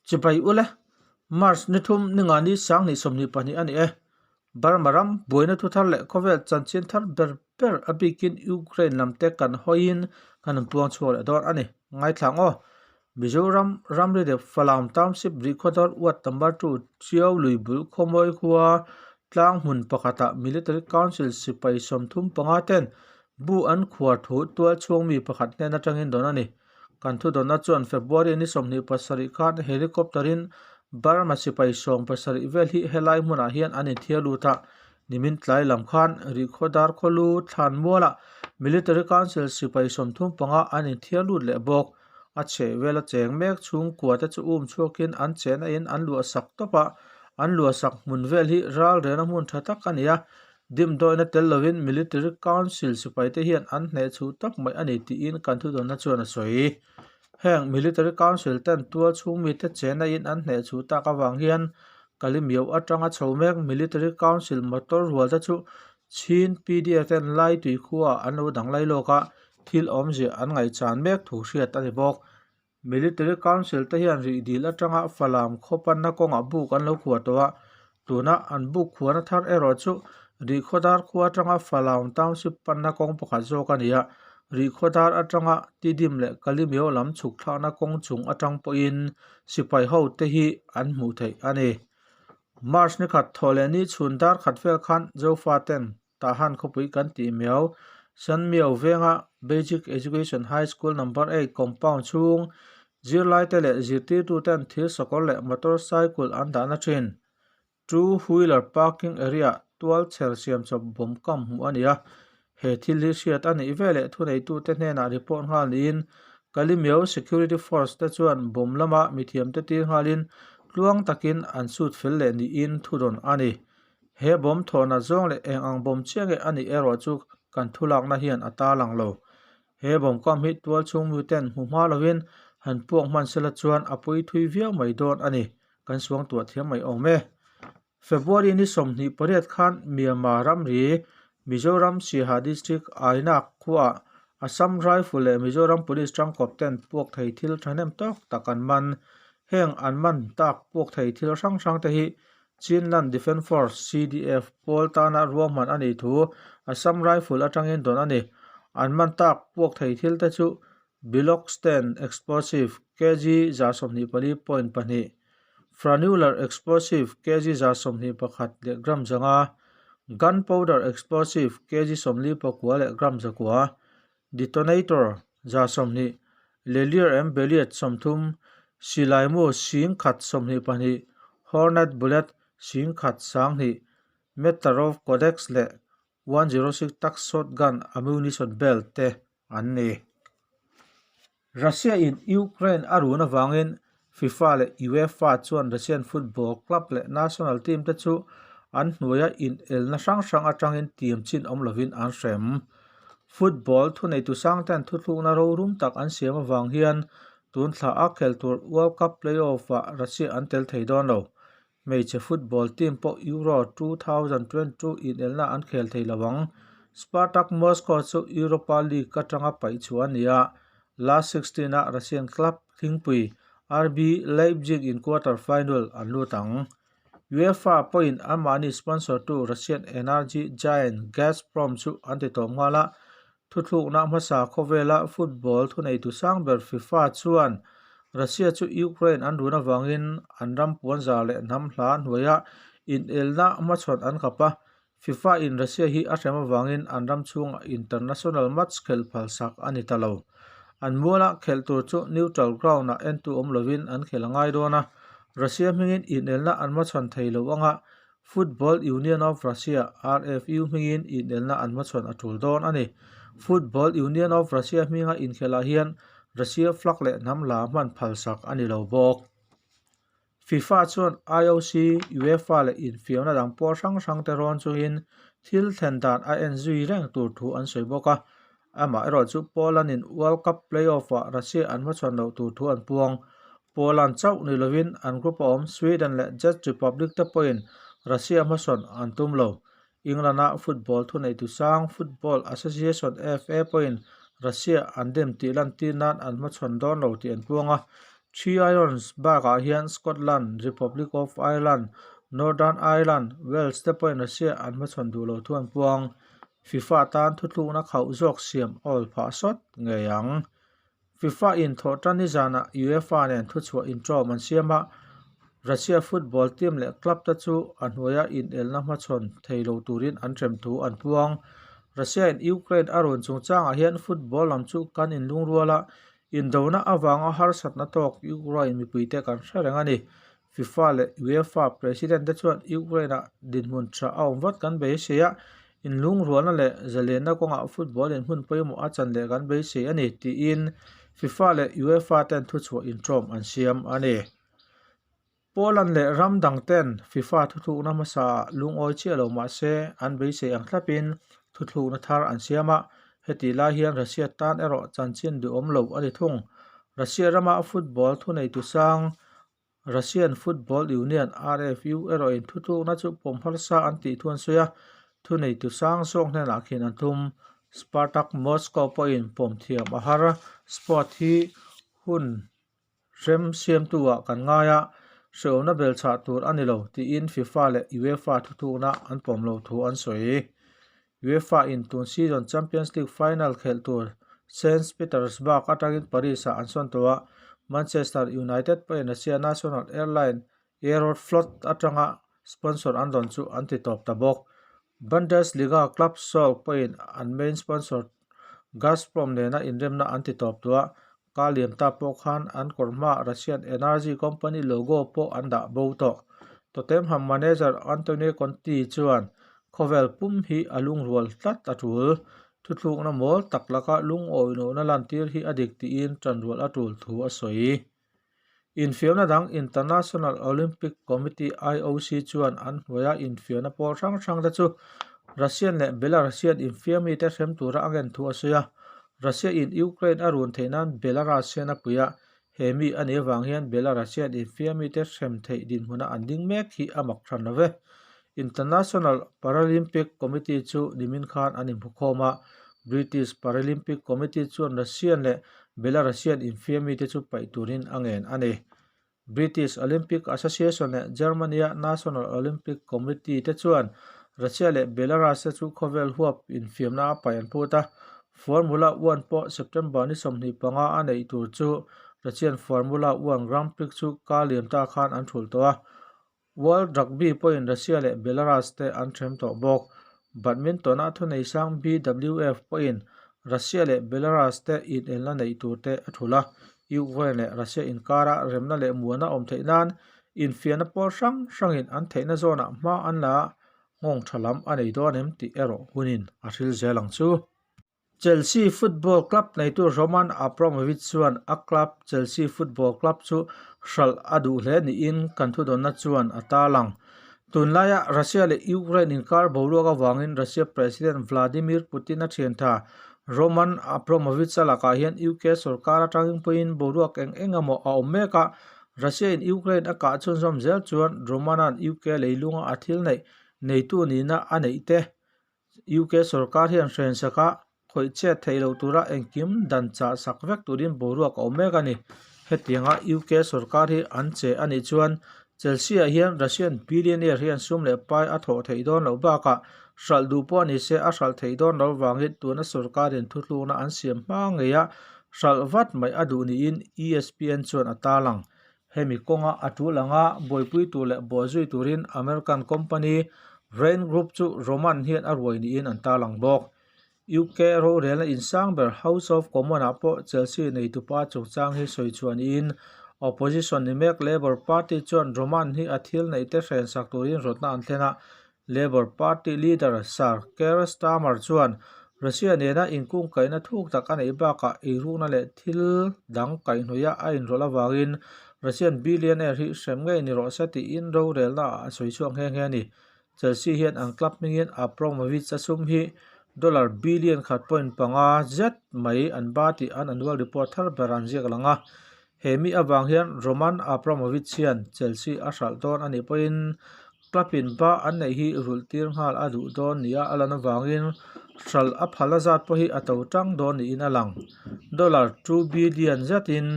Chibai ule, March ni thum ninga ni 2022 a ni e. Burma ram buaina thu thar leh khawvel chanchin thar ber ber a bikin Ukraine lam te kan hawiin kan han puang chhuak leh dawn a ni. Ngaithlang aw. Mizoram ramri leh Falam Township Rihkhawdawr Ward Number 2 Chiau lui bul khawmawi khua tlang hmun pakhatah Military Council sipai 35 ten bu an khuar thu tual chhung mi pakhat hnen atangin dawn a ni. Kan thudawnna chuan February ni 27 khan helicopter in Burma sipai 70 vel hi helai hmunah hian an inthiar lut a, nimin tlai lam khan Rihkhawdar khawlu thlan mualah Military Council sipai 35 an inthiar lut leh bawk. A chheh vela cheng mek chhungkua te chu um chhuakin an chehna in an luah sak tawp a, an luah sak hmun vel hi ral rena hmun tha tak a ni a, Dimdawina tel lovin Military Council sipaite hian an hneh chhuh tak mai a ni tiin kan thudawnna chuan a sawi. Heng Military Council ten tual chhung mite chena in an hneh chhuh tak avang hian Kalimiau atanga chho mek Military Council motor rual te chu Chin PDF ten lai tui khuaah an lo dang lai lawk a, thil awmzia an ngaihchan mek thu hriat a ni bawk. Military Council te hian rih dil atanga Falam khaw panna kawngah buk an lo khuah tawh a, tuna an buk khuahna thar erawh chu Rihkhawdar khua atanga Falam Township panna kawng pakhat zawk a ni a, Rihkhawdar atanga Tidim leh Kalimyo lam chhuk thlakna kawng chung atang pawhin sipai ho te hi an hmuh theih a ni. March ni khat thawh leh ni chhun dar khat vel khan Zofa ten Tahan khawpui kan tih miau. San Miau venga Basic Education High School Number 8 compound chhung zirlaite leh zirtirtuten thil sakawr leh motor cycle an dahna thin. Two wheeler parking area tual chher siam chawp bawm kam hmuh a ni a. He thil hi hriat a nih veleh thuneitute hnenah report nghal niin Kalimiau Security Force te chuan bawm lama mithiamte tir nghalin tluang takin an sut fel leh niin thudawn a ni. He bawm thawhna zawng leh eng ang bawm chiah nge a nih erawh chu kan thulakna hian a tarlang lo. He bawm kam hi tual chhung muten hmu hma lovin han puak hman sela chuan a pui thui viau mai dawn a ni, kan suang tuah thiam mai awm e. February ni 28 khan Myanmar ramri Mizoram Siaha District Ainak khuaah Assam Rifle leh Mizoram Police tangkawp ten puak thei thil thahnem tawk tak an man. Heng an man tak puak thei thil hrang hrang te hi Chinland Defence Force, CDF, pawl tana ruahman a nih thu Assam Rifle atangin dawn a ni. An man tak puak thei thil te chu Bilox 10 Explosive, kg 124.2, Franular Explosive, kg 121 leh gram 5, Gun Powder Explosive, kg 49 leh gram 9, Detonator, 20, Lelier em Beliet 30, Silaimu 1022, Hornet Bullet 1020, Metarov Codex leh 106 tak Shotgun Ammunition Belt te an ni. Russia in Ukraine a run avangin FIFA leh UEFA chuan Russian football club leh national team te chu an hnuaia inelna hrang hrang atangin team chin awm lovin an hrem. Football thuneitu sangten thuthlukna rorum tak an siam avang hian tun thla a khel tur World Cup play-off ah Russia an tel thei dawn lo. Hmeichhe football team pawh Euro 2022 inelna an khel thei lo ang. Spartak Moscow chu Europa League atanga paih chhuah a ni a, last 16 ah Russian club thingpui RB Leipzig in quarter final an lut ang. UEFA pawhin anmahni sponsor tu Russian energy giant Gazprom chu an ti tawp nghal a, Thuthlukna hmasa khawvela football thuneitu sang ber FIFA chuan Russia chu Ukraine an run avangin an ram puanzar leh hnam hla hnuaia inelna hmachhawn an khap a, FIFA in Russia hi a hrem avangin an ram chhungah international match khelh phalsak a ni ta lo. An muala khelh tur chu neutral ground-ah entu awm lovin an khelh a ngai dawn a, Russia hmingin inelna an hmachhawn thei lo anga Football Union of Russia, RFU, hmingin inelna an hmachhawn a tul dawn a ni. Football Union of Russia hminga inkhelhah hian Russia flag leh hnam la hman phalsak a ni lo bawk. FIFA chuan IOC, UEFA leh infiamna dang pawl hrang hrang te rawn chungin thil thlen dan a en zui reng tur thu an sawi bawk a. Amaherawhchu Poland-in World Cup play-off-ah Russia an hmachhawn loh tur thu an puang. Poland chauh ni lovin an group a awm Sweden leh Czech Republic te pawhin Russia hmasawn an tum lo. England-a football thuneitu sang Football Association, FA, pawhin Russia an dem tih lantir nan an hmachhawn dawn lo tih an puang a. Three Irons bakah hian Scotland, Republic of Ireland, Northern Ireland, Wales te pawhin Russia an hmachhawn duh lo thu an puang. FIFA tan thuthlukna khauh zawk siam a awl phah sawt ngei ang. FIFA in thawhtanni zanah UEFA nen thuchhuah intawm an siam a, Russia football team leh club te chu a hnuaia inelna hmachhawn thei lo turin an hrem thu an puang. Russia in Ukraine a run chungchangah hian football lam chu kan inlungrual a, indona avanga harsatna tawk Ukraine mipuite kan hre reng a ni. FIFA leh UEFA President te chuan Ukraine-ah dinhmun tha a awm vat kan beisei a, inlungrualna leh zalenna kawngah football in hmun pawimawh a chan leh kan beisei a ni, tiin FIFA leh UEFA ten thuchhuah intawm an siam a ni. Poland leh ram dang ten FIFA thuthlukna hmasaah lungawi chiah lo mah se an beisei ang thlapin thuthlukna thar an siam a, hetih lai hian Russia tan erawh chanchin duhawm lo a ni thung. Russia rama football thuneitu sang Russian Football Union, RFU, erawhin thutlukna chu pawm harsa an tih thu an sawi a, thuneitu sang zawk hnenah khin an tum. Spartak Moscow pawhin pawm thiam a har. Sport hi hun hrem siamtu-ah kan ngai a, hrehawmna belchhah tur a ni lo, tiin FIFA leh UEFA thutlukna an pawm lo thu an sawi. UEFA in tun season Champions League final khelh tur Saint Petersburg atangin Paris ah an sawn tawh a, Manchester United pawhin Russia national airline Aeroflot atanga sponsor an dawn chu an ti tawp ta bawk. Bundesliga club Schalke pawhin an main sponsor Gazprom nena inremna an ti tawp tawh a, Ka liam ta pawh khan an kawr hmaah Russian Energy Company logo pawh an dah bo tawh. Tottenham manager Antonio Conte chuan khawvel pum hi a lungrual tlat a tul. Thuthlukna mawl tak laka lungawihnawhna lantir hi a dik tiin tanrual a tul thu a sawi. Infiamna dang International Olympic Committee, IOC, chuan an hnuaia infiamna pawl hrang hrangte chu Russian leh Belarusian infiamite hrem tura a ngen thu a sawi a. Russia in Ukraine a run theih nan Belarus hian a pui a, he mi a nih avang hian Belarusian infiamite hrem theih dinhmuna an ding mek hi a mak hran lo ve. International Paralympic Committee chu nimin khan an inhmukhawm a, British Paralympic Committee chuan Russian leh Belarusian infiamite chu paih turin a ngen a ni. British Olympic Association leh Germany-a National Olympic Committee te chuan Russia leh Belarus te chu khawvel huap infiamna a paih an phut a. Formula One pawh September ni 25 a neih tur chu Russian Formula One Grand Prix chu kar liam ta khan an thulh tawh a. World Rugby pawhin Russia leh Belarus te an ṭhem tawh bawk. Badminton-a thunei sang BWF pawhin Russia leh Belarus te inelna neih tur te a thulh a, Ukraine leh Russia inkara remna leh muana awm theih nan infiahna pawl hrang hrangin an theihna zawnah hma an la a, nghawng tha lam a nei dawn em tih erawh hunin a hril zel ang chu. Chelsea Football Club neitu Roman Abramovich chuan a club Chelsea Football Club chu hralh a duh hle niin kan thudawnna chuan a tarlang. Tunlaia Russia leh Ukraine inkar boruak avangin Russia President Vladimir Putin-a thiantha Roman Abramovich-a lakah hian UK sorkar atangin pawhin boruak eng eng emaw a awm mek a, Russia-in Ukraine a kah chhunzawm zel chuan Roman-a'n UK leilunga a thil neih neitu nihna a neih te UK sorkar hian hrensaka khawih chet theih loh tura engkim dan chah sak vek turin boruak a awm mek a ni. Hetianga UK sorkar hi an che a nih chuan Chelsea-ah hian Russian billionaire hian sum leh pai a thawh theih dawn loh bakah hralh duh pawh ni se a hralh theih dawn loh avangin tuna sorkarin thutlukna an siam hma ngeia hralh vat mai a duh niin ESPN chuan a tarlang. Hemi kawnga a tul anga buaipui tur leh bawhzui turin American company Rain Group chu Roman hian a ruai niin an tarlang bawk. UK rorelna insang ber House of Commons-ah pawh Chelsea neitupa chungchang hi sawi chhuah niin opposition ni mek Labour Party chuan Roman hi a thil neihte hrensak turin rawtna an thlen a, Labour Party leader Sir Keir Starmer chuan Russia nena inkungkaihna thuk tak a neih bakah eirukna leh thil dang kaihhnawih a inrawlh avangin Russian billionaire hi hrem ngei ni rawh se tiin rorelna ah a sawi chhuak nghe nghe a ni. Chelsea hian an club hmingin Abramovich a sum hi dollar billion khat point panga zet mai an ba tih an annual report thar ber an ziak lang a. He mi avang hian Roman Abramovich hian Chelsea a hralh dawn a nih pawhin Club in ba an neih hi rulh tir nghal a duh dawn nia a lan avangin hralh a phalna zat pawh hi a to tang dawn niin a lang. Dollar 2 billion zetin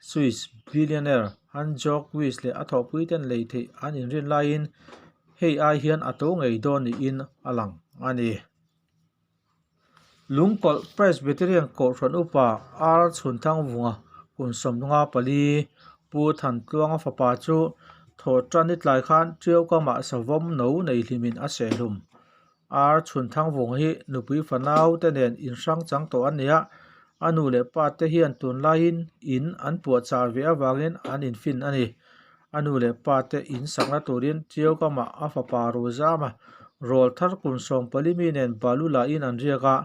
Swiss billionaire Hans-Jörg Wyss leh a thawhpuiten lei theih an inrin laiin hei ai hian a to ngei dawn niin a lang a ni. Lungkawlh Presbyterian Kohhran Upa R Chhunthangvunga kum 54 Pu Thantluanga fapa chu thawhtan ni tlai khan Tiaukamah savawm no nei hlimin a sehhlum. Ar Chhunthangvunga hi nupui fanau te nen inhrang chang tawh an ni a, a nu leh pa te hian tunlaiin in an puahchah ve avangin an infin a ni. A nu leh pa te in sakna turin Tiaukamah a fapa Rozama rawl thar kum 14 mi nen balu la in an riak a,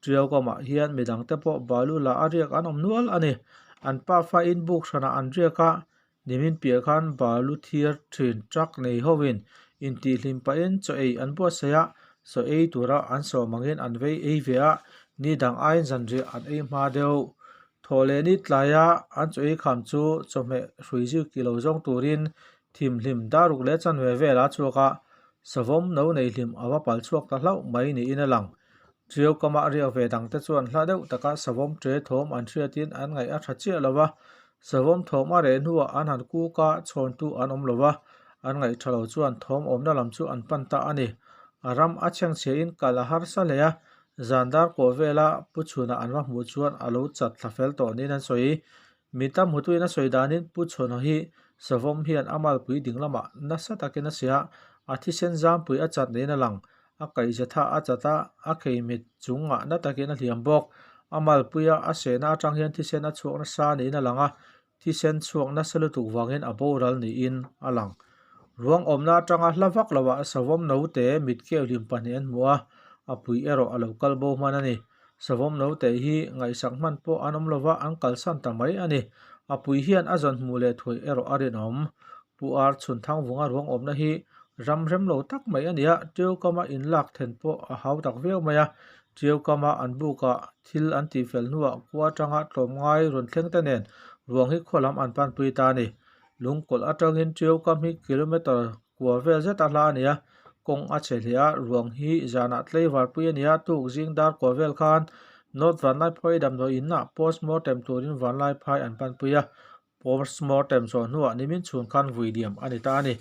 Tiaukamah hian midang te pawh balu la a riak an awm nual a ni. An pafa in buk hranah an riak a, nimin piah khan balu thiar thin truck nei hovin intihhlim pahin chaw ei an buatsaih a, chaw ei tura an sawm angin an vei ei ve a, ni dang aiin zanriah an ei hma deuh. Thawh leh ni tlaia an chaw ei kham chu chawhmeh hrui zui ki lo zawng turin thimhlim daruk leh chanve vel a chhuak a, savawm no nei hlim a va pal chhuak ta hlauh mai niin a lang. Ṭiau kama riak ve dangte chuan hla deuh taka savawm ṭe thawm an hriatin an ngaih a ṭha chiah lo va, savawm thawm a reh hnuah an han kuk a, chhawntu an awm lo va, an ngaih ṭha lo chuan thawm awmna lam chu an pan ta a ni. A ram a chhengchhiain kal a harsa hle a, Zan dar kawh vela Pu Chhuna an va hmuh chuan a lo chat thla fel tawh niin an sawi. Mi tam hmutuin a sawi danin Pu Chhuna hi savawm hian a malpui ding lamah nasa takin a sia, a thisen zampui a chat niin a lang. A kaihzatha a chat a, a kheimit chungah na takin a hliam bawk. A malpuia a sehna atang hian thisen a chhuak nasa niin a lang a, Thisen chhuak nasa lutuk vangin a boral niin a lang. Ruang awmna atanga hla vak loah savawm note mit keu hlim pahnih an hmu a, a pui erawh a lo kal bo hman a ni. Savawm note hi ngaihsak hman pawh an awm lova an kalsan ta mai a ni. A pui hian a zawn hmuh leh thuai erawh a rinawm. Pu Ar Chhunthangvunga ruang awmna hi ram rem lo tak mai a ni a, Tiaukama inlak then pawh a hau tak viau mai a. Tiaukama an bukah Thil an tihfel hnuah khua atanga tlawmngai rawn thleng te nen ruang hi khaw lam an panpui ta a ni. Lungkawlh atangin Tiaukam hi kilometre kua vel zet a hla a ni a, kawng a chhe hle a, ruang hi zanah tlei varpui a ni a, tuk zing dar kua vel khan North Vanlaiphai damdawi inah postmortem turin Vanlaiphai an panpui a, Postmortem zawh hnuah nimin chhun khan vui liam a ni ta a ni.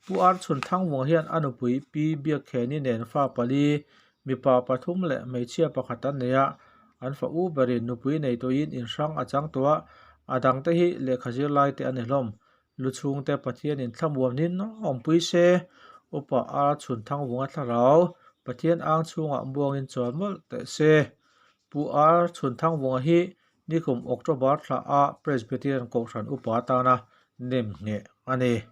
Pu Ar Chhun Thangvunga hian a nupui Pi Biakkheni nen fa pali, mipa pathum leh hmeichhia pakhat an nei a, an fa u berin nupui nei tawhin inhrang a chang tawh a, a dangte hi lehkha zirlai te a ni hlawm. Lu chhungte Pathianin thlamuamnin awmpui se, Upa Ar Chhun Thangvunga thlarau Pathian ang chhungah muangin chawl mawlh teh se. Pu Ar Chhun Thangvunga hi Nikum October thla a Presbyterian Kohhran upa atana nem ngheh a ni.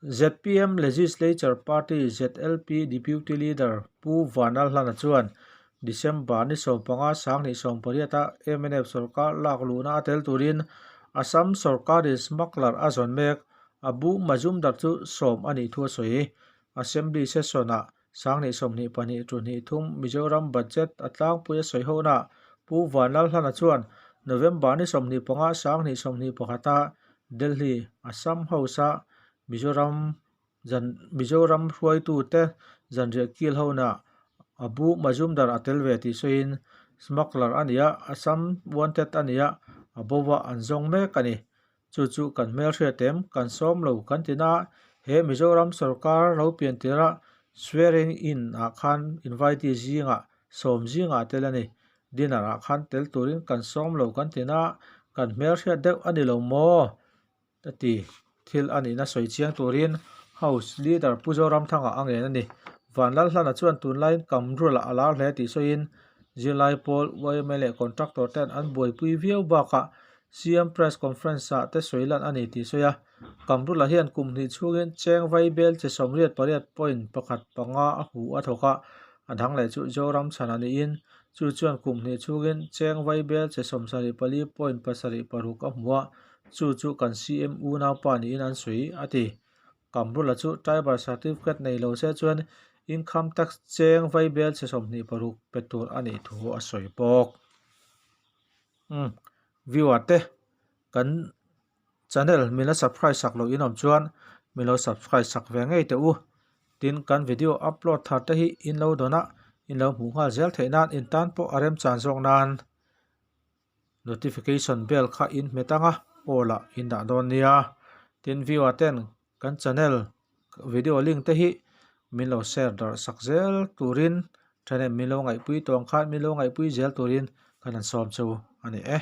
Zpm Legislature Party, ZLP, Deputy Leader Pu Vanlalhlana chuan December ni 15 2018 a mnf sorkar lak luhna a tel turin Assam sorkarin smuggler a zawn mek Abu Majumdar chu sawm a nih thu a sawi. Assembly session-ah 2022 ṭuhnih thum Mizoram Budget a tlangpui a sawi honaah Pu Vanlalhlana chuan November ni 25 2021 a Delhi Assam House-a Mizoram zan Mizoram hruaitute zanriah kil honaah Abu Majumdar a tel ve tih sawiin smuggler a ni a, Assam wanted a ni a, a bova an zawng mek a ni. Chu chu kan hmelhriat em? Kan sawm lo kan ti na. He Mizoram sorkar lo pian tirh a swearing in ah khan invitee zingah sawm zingah a tel a ni. Dinner ah khan tel turin kan sawm lo kan ti na. Kan hmelhriat deuh a ni lo maw? A ti. Thil a nihna sawi chiang turin House Leader Pu Zoramthanga a ngen a ni. Vanlalhlana chuan tunlaiin Kamrula a lar hle tih sawiin Zirlai pawl yma leh contractor ten an buaipui viau bakah CM Press Conference ah te sawi lan a ni tih sawi a. Kamrula hian kum hnih chhungin cheng vai bel che 88 point pakhat panga a hu a thawk a, a dang leh chu Zoram chhan a niin chu chuan kum hnih chhungin cheng vai bel che 74 point pasarih paruk a hmu a, chu chu kan CM unaupa niin an sawi a ti. Kamrula chu Tribal Certificate nei lo se chuan Income Tax cheng vai bel che 26 pe tur a nih thu a sawi bawk. Umm viewer te kan channel min la subscribe sak loh in awm chuan min lo subscribe sak ve ngei teh u. Tin kan video upload thar te hi in lo dawn a in lo hmuh nghal zel theih nan in tan pawh a remchan zawk nan. Notification bell kha in hmet anga all ah in dah dawn nia. Tin viewer ten kan channel video link te hi min lo share darh sak zel turin thahnem min lo ngaihpui tawng khan min lo ngaihpui zel turin kan han sawm chu a ni e.